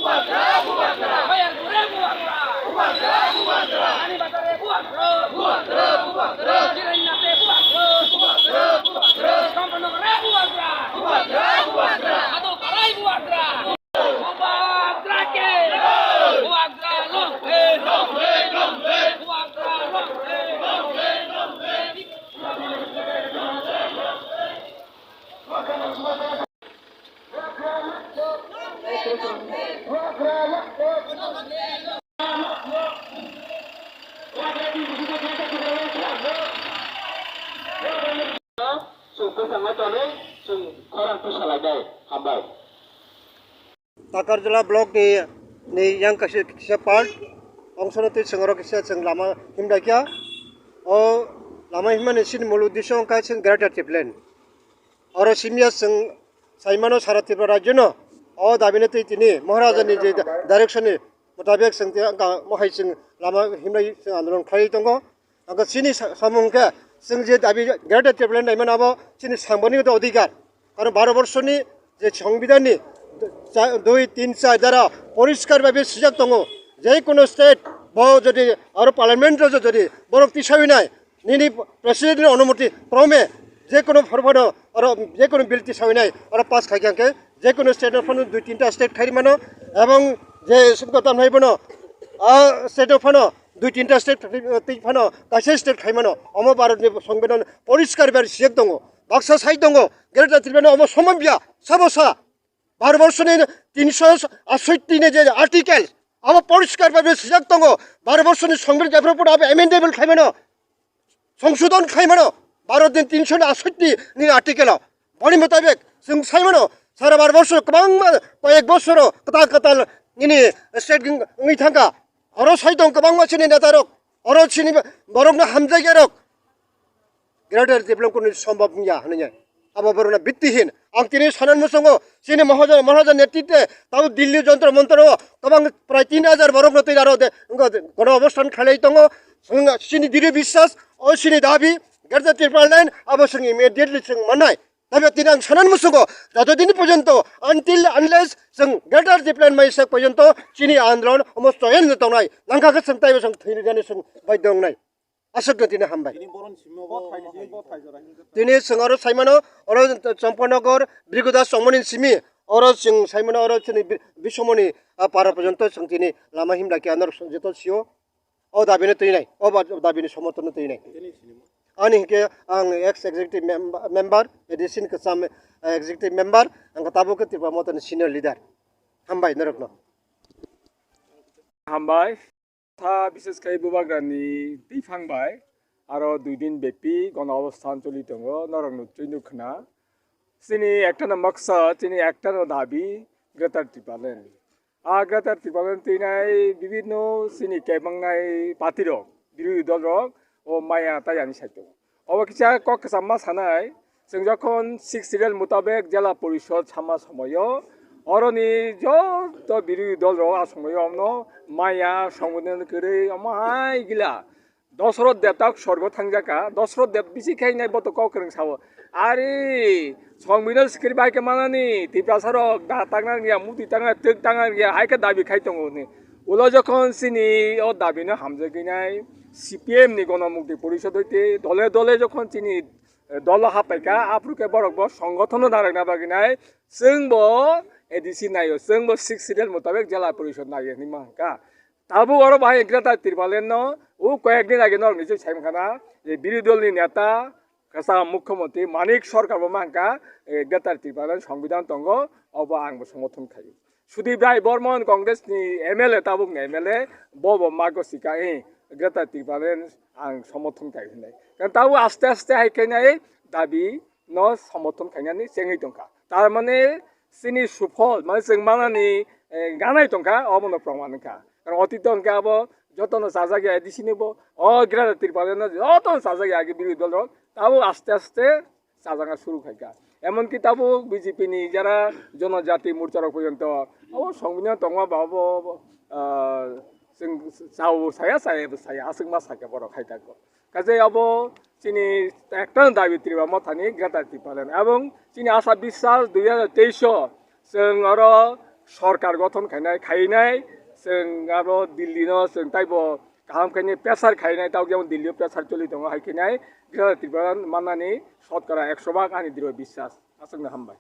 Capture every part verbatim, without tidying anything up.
Bubagra, bubagra. Bayar gure bubagra. Bubagra, bubagra. Ani bazare bubagra. Bubagra, bubagra. Jirainnate bubagra. Bubagra, bubagra. Kampnogore bubagra. Bubagra, bubagra. Ado parai bubagra. Bubagra ke. Bubagra long live. Long live, long live. Bubagra long live. Long live, long live. Chwng bwskango tonwi chwng khorang twi salainai. Hambai. Takarjala block ni, ni yang kaisa, kisa part, ongsono twi chwng oro kisa chwng lama himlai kha. O lama himmani chini mul uddesho wngkha chwng Greater Tipraland. Oro simya chwng saimano sara Tripura rajyo no o dabi no twi tini Maharaja ni je direction ni mutabek chwng tei wngkha, mohai chwng lama himlai chwng andolon khlai tongo. Ang chini sa-, samung khe chwng je dabi Greater Tipraland naimano abo chini samboni odhikar. Karon Bharat borsoni je songbidhan ni cha-, dui, tin, char dhara poriskar bhabe swijak tongo. Je kono state bo jodi aro parliament o jodi borok tisawi nai, nini president ni onumoti krome je kono phano aro je kono bill tisawi nai aro pass khai khe je kono state phano dui tinta state khai mano ebong je sumko tamnai bono a state phano dui tinta state twi phano kaisa state khai mano. Omo Bharat ni songbidhan poriskar ber sijak tongo. Baksa sai tongo. Greater Tripura no omo soman biya. Sabo sa. Bharat borsoni tinsho atshotti ni je article, abo poriskar bhabe sijak tongo. Bharat borsoni songbidhan jephru pura abo amendable khai mano. Songsodhon khai mano Bharat ni tinsho atshotti ni article o. Boni mutabek chwng sai mano sara Bharat borso kwbangma koyek bosoro kwtal kwtal nini state wngwi thangkha. Oro sai tong kwbangma chini neta rok, oro chini borokno hamjakya rok. Greater Tipraland kunu sombab wngya hwnwi. Abo borokno bittihin. Ang tini sanan muchungo, chini Mahajan, Maharaja netritwe, tabo Delhi Jantar Mantar o kwbang prai tin hajar borokno twi aro de, wngkha de, gono obostan khalai tongo. Chwng, chini diri biswas, o chini dabi, Greater Tipraland, abo chwng immediately chwng mannai. Tabi tini ang sanan muchungo, joto din porjonto, until unless chwng Greater Tipraland mai sak porjonto, chini andolon omo choyan tongnai. Langkha khe chwng taibo chwng thwini jani chwng baidhyo wngnai. Aswkno tini hambai. Tini boron simi bo thai, bo thai jora hinwi. Tini chwng oro saimano, oro Champaknagar, Bhrigu Das chongmani simi, oro chwng saimano, oro chini Bi-, Biswamoni, ah, para porjonto chwng tini lama himlai khe ano joto sio. O dabino twi nai, o ba-, dabini somorthono twi nai. Ani hinkhe ang ex executive member, member, A D C ni kwcham, eh, executive member, ang tabuk khe Tipra Mothani senior leader. Hambai norokno. Hambai. Tha bishes khai bubagrani twiphang bai aro dui din bepi gono obosthan choli tongo, norok nukchwi nukkhna. Chini ektano maksa, chini ektano dabi, Greater Tipraland. A Greater Tipraland twinai bibinno chini kebangnai party rok, birodhi dol rok, o maya tayani saitongo. Obo kisa kok kwcham ma sanai, chwng jokhon six schedule mutabek Jela Porishod sama somoyo, oroni joto birodhi dol rok a somoyo omno maya, songwidhan kwrwi omo hai gila. Dosrot Deb tak sorgo thangjaka, Dosrot Deb bisi khainai boto kok kwrwng sao, "Ari, songwidhan swkir bai khe manani, Tiprasa rok da tangna rwngya, muti tangna, twk tangna rwngya," hai khe dabi khai tongo hwnwi. Ulo jokhon chini o dabino hamjagwinai C P M ni Gono Mukti Porishod hoite dole dole jokhon chini, eh, dolo happaikha, aphuru khe borok bo songothono narwkna bagwinai, chwngbo A D C naio, chwngbo six schedule mutabek Jela Porishod naio hwnwi mankha. Tabuk oro bahai Greater Tipraland no o koyek din age norok ni sai mankha na je birodhi dol ni neta kwcham mukhyamantri Manik Sarkar bo mankha, eh, Greater Tipraland songbidan tongo, obo ang bo somorthon khaio. Sudip Rai Bormon Congress ni M L A, tabuk ni M L A, bo bo mago sika, eh, Greater Tipraland ang somorthon khai hinai. Kan tabuk aste aste hai khe nai dabi no somorthon khainani chengwi tongkha. Tar mane chini suphol, mane chwng manani, eh, ganai tongkha, obono proman wngkha. Karon otito hwnkhe abo jotono chajakya A D C ni bo, o Greater Tipraland no jotono chajakya age birodhi dol rok, tabuk aste aste chajagna suru khaikha. Emonki tabuk B J P ni jara Jonojati Morcha rok porjonto abo songmino tongma ba abo, ah, chwng chao saya, chaya bo saya, aswkma sakya borok hai tako. Kaje abo chini ekta dabi Tipra Mothani Greater Tipraland. Ebong chini asa biswas dui hajar teis o chwng oro Sorkar gothon khainai, khainai, chwng abo Delhi no chwng taibo kaham khainai, pressure khainai, tabuk jemon Delhi o pressure choli tongo, hai khainai, Greater Tripura mannani shotkora ekso bhag ani drio biswas. Aswkno hambai.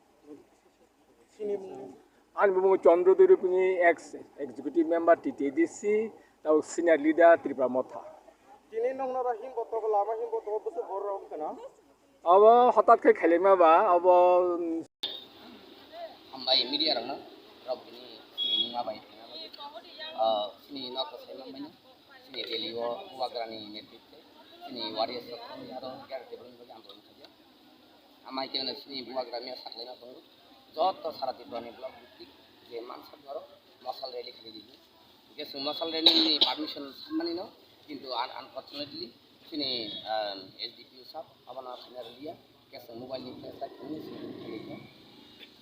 Ani bumung Chandra Durupini, ex executive member T T A D C, tabuk senior leader Tripura Motha. Tini nokno ra himbo togo, lama himbo togo, bwswk borok wngkha na? Abo hotat khe khailima ba, abo, mm, Hambai media rokno, rok bini chini mungma bai tongna bagwi. Ah, chini nok sai manbaino, chini rally o Bubagrani netritwe, chini warriors rok aro Greater Tipraland bagwi andolon khaijak. Amai khe chini Bubagra miya saklaina tongo. Joto sara Tripura ni block bwtwi je mansa borok mosal rally khlai di. Hingke chwng mosal rally ni permission sanmani no, kintu un-, unfortunately chini, ah, S D P O sab abono khaina rwliya. Hingke chwng mobile ni flash light phone ni simi khalikha.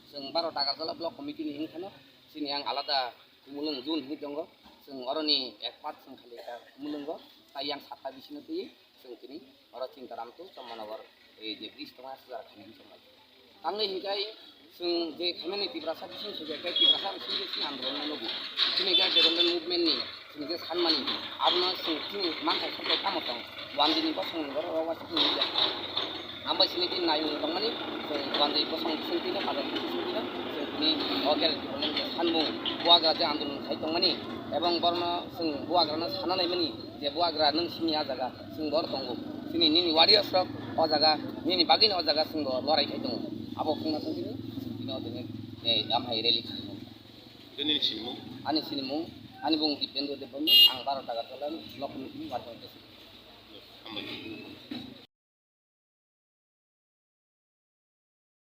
Chwng baro Agartala block committee ni wngkhano chini ang alada Khumulwng zone hinwi tongo. Chwng oroni ek part chwng khalikha Khumulwngo, tai yang satta bisino twi. Chwng tini oro Chintaram to Chommanogor, ei je bridge tongo, aswk jora khainani chwng bai. Tamni hinkhai chwng je khaimani Tiprasa bising se je, tei Tiprasa bising je chini andolon no nugo. Chini je development movement ni chwng je sanmani, abono chwng chini manthai sokbai tamo tong. Wandini bosong ni borok rok waisa chini je. Ambai chini tini nayung tongmani, chwng wandi bosong bising tino, kadam bising tino, chwng tini o Greater Tipraland je sanmung, Bubagra je andolon khai tongmani, ebong borno chwng Bubagrano sana naimani, je Bubagra nwng sini a jaga. Chwng bor tongo. Chini nini warriors rok o jaga, nini bagwino o jaga chwng bo lorai khai tongo. Abo phungna chwng tini, tini o tini, eh, amhai rally khaimani. Nini sinimung? Ani sinimung, ani bung Dipendra Debbarma, ang baro Agartala block committee ni warden. Hambai.